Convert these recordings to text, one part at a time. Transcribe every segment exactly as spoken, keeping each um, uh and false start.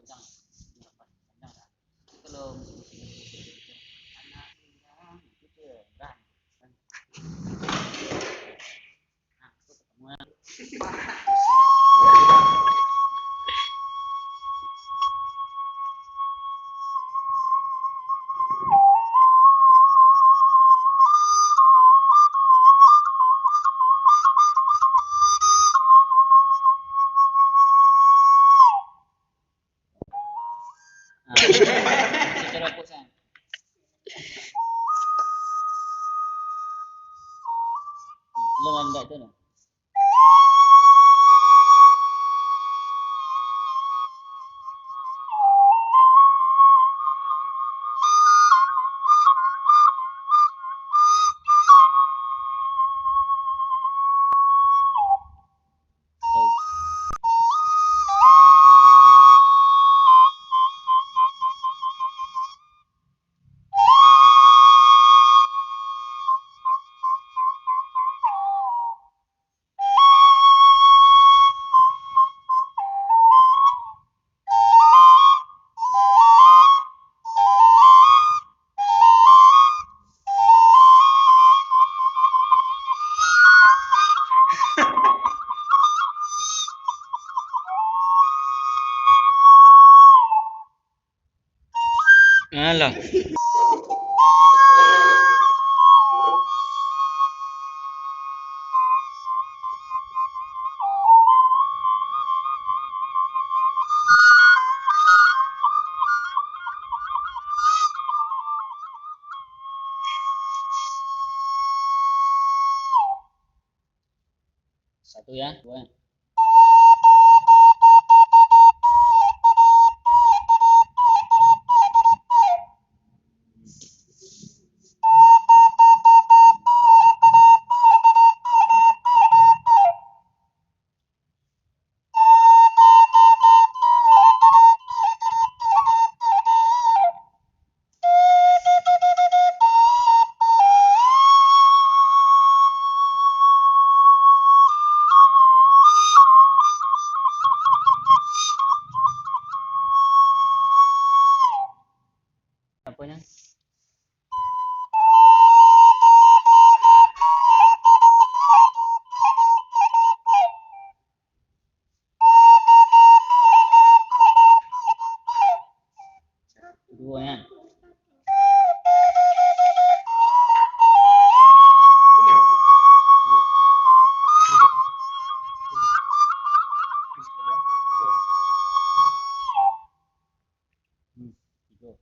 Kalau musim-musim anak bilang, itu tuh, dah. Nah, itu ketemuan. Ah, secara fokus, kan? Lo landak tu, no? Alah. Satu ya, dua. Aponyo? Duo, ya. Hmm, tigo.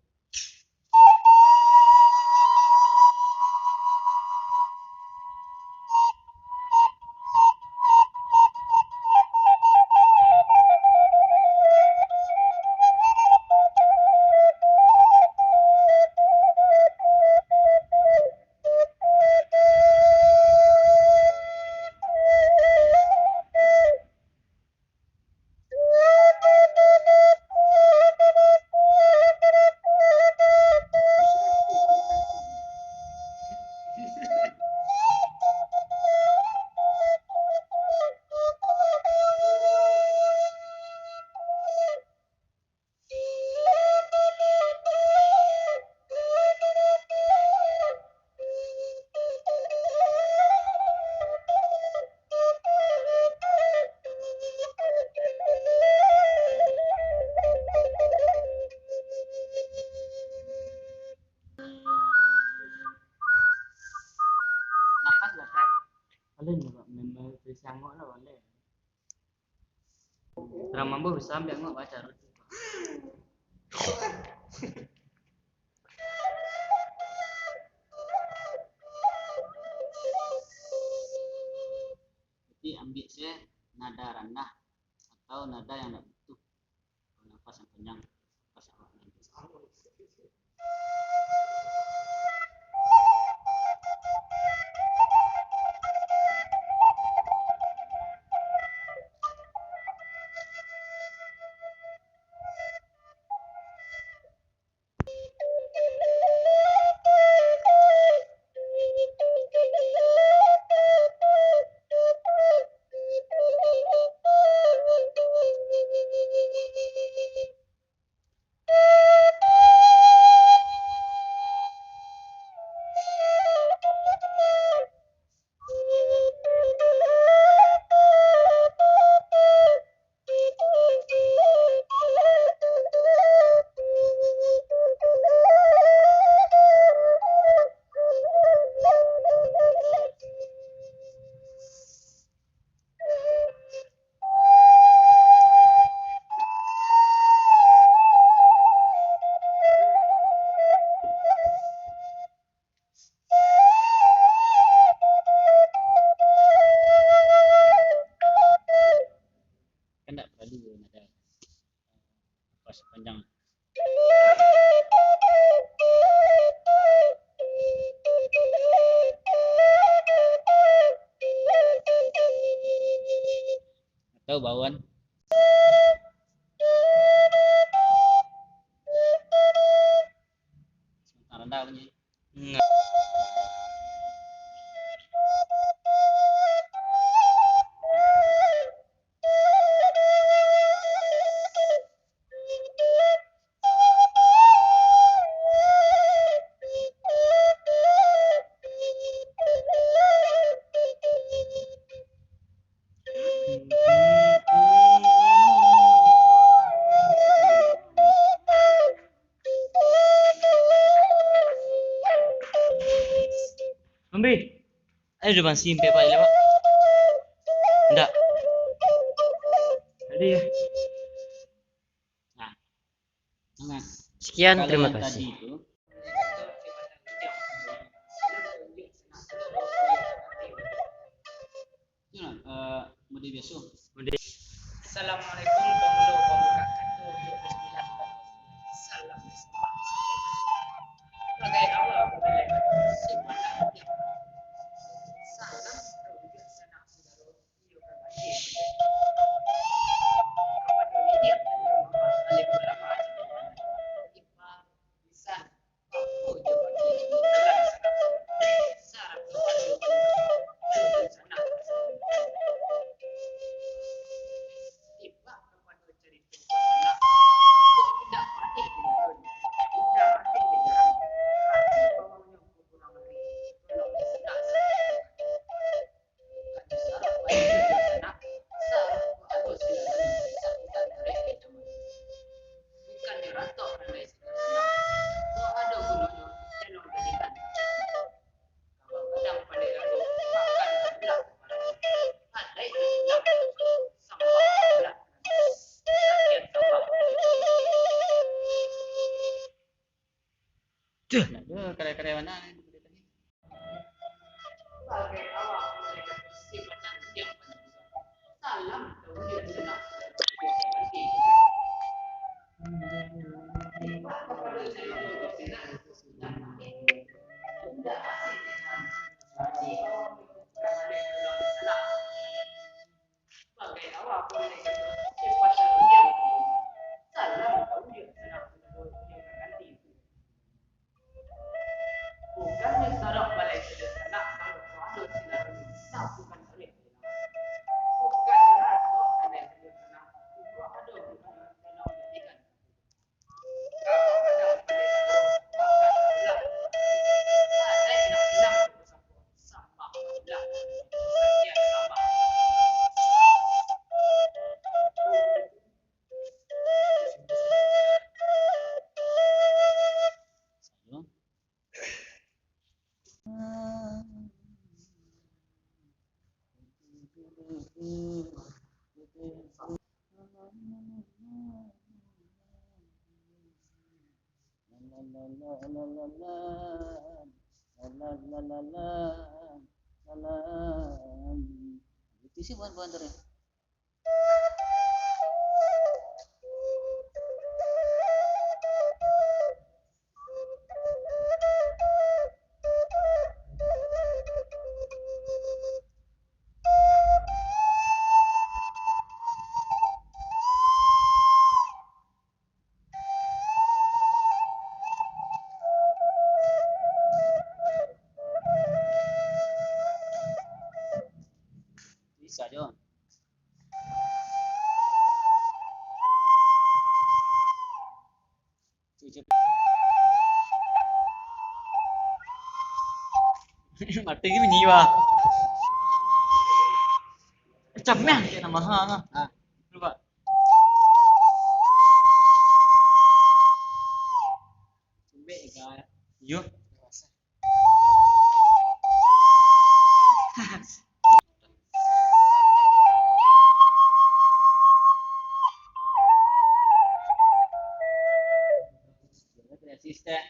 Napas lah, Kak. Alun, Kak, memang sangok lah, boleh. Urang mambo bisa ambiak ngok baca roti. Jadi, ambiak se nada randah atau nada yang ndak butuh nafas yang panjang. Panjang. Atau bawaan. Sementara rendah bunyi. Nah. Mambi. Ayo, udah bang, simpek, Pak, ya, Pak. Ndak. Tadi ya. Nah. Sekian, kalau terima yang kasih. Tadi itu, Itulah, eh, mode biaso. Mode. Assalamualaikum, pangulu, pambuka kato, salam. Salam. Tuh. Nak tu karya-karya mana ni? Itu sih bukan, bukan tadi. Bisa jo. Mati gini jiwa. Pecah meh, nama ha, ha. Ha. Coba. Cubek, guys. Yo. Asisten.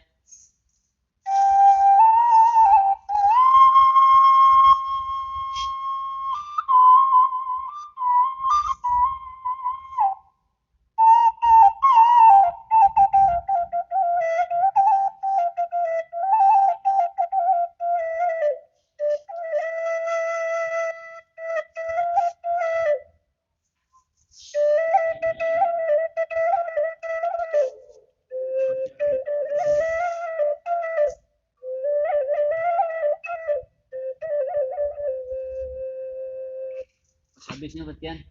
Nyo patian.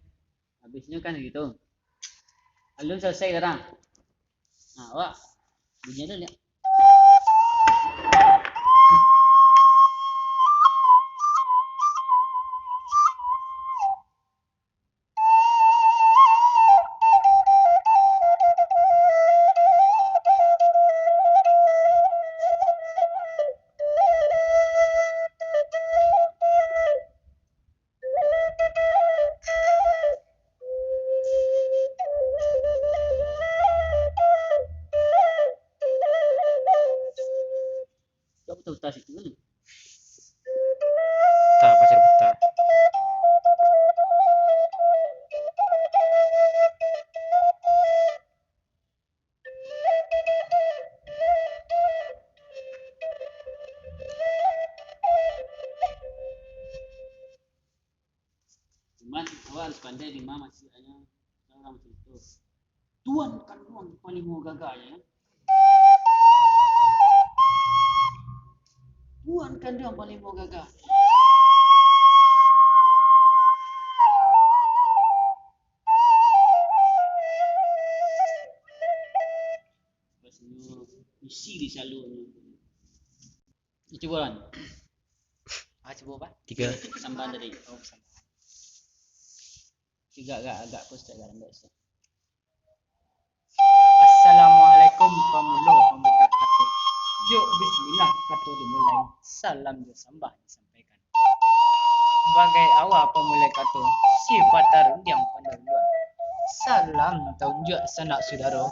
Habisnyo kan gitu. Alun salasai sekarang. Nah, awak bunyi dulu, liak. Kau tahu tas itu kan? Tak, pasal buta. Cuman, awak harus pandai di ma masih hanya orang macam itu. Tuan kanduang palimo gagah, ya. Tuan kanduang palimo gagah. Pastinya isi di salurnya. Cubo, Wan. Ah, cubo, Pak. Tiga. Sambahan tadi. Oh, sambahan. Tiga agak, agak, Ustaz, agak lambat, Ustaz. Assalamualaikum, pamulo pambuka kato. Yo, bismillah, kato dimulai. Salam jo sambah disampaikan. Bagai awa pamulai kato, si patarundiang pandahuluan. Salam taunjuak sanak sudaro,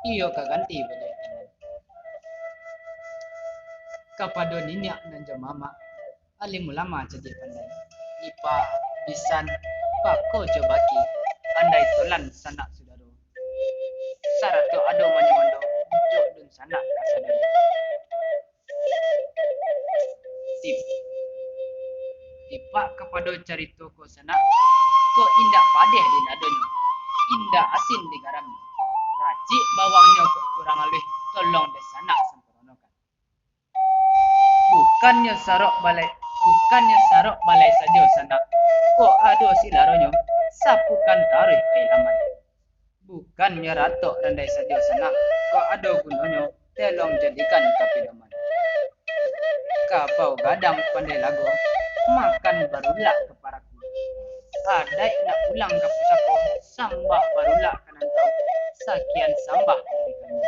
iyo ka ganti baliak tangan. Kapado niniak nan jo mamak, alim ulama cadiak pandai, ipa, bisan, bako jo baki, andai tolan sanak sudaro, sarato ado manyomondo, jo dunsanak kasadonyo. Tip-, tipak kapado carito ko sanak, ko indak padeh di ladonyo, indak asin di garamnyo. Racik bawangnyo ko kurang aluih, tolong dek sanak samparonokan. Bukannyo sarok balai, bukannyo sarok balai sajo sanak, ko ado silaronyo, sapukan taruih ka ilaman. Bukannyo ratok randai sajo sanak, kok ado gunonyo, tolong jadikan ka pidoman. Kabau gadang pandai lago, makan barulak ka paraku. Adaik nak pulang ka pusako, sambah barulak ka nan tau, sakian sambah dari kami.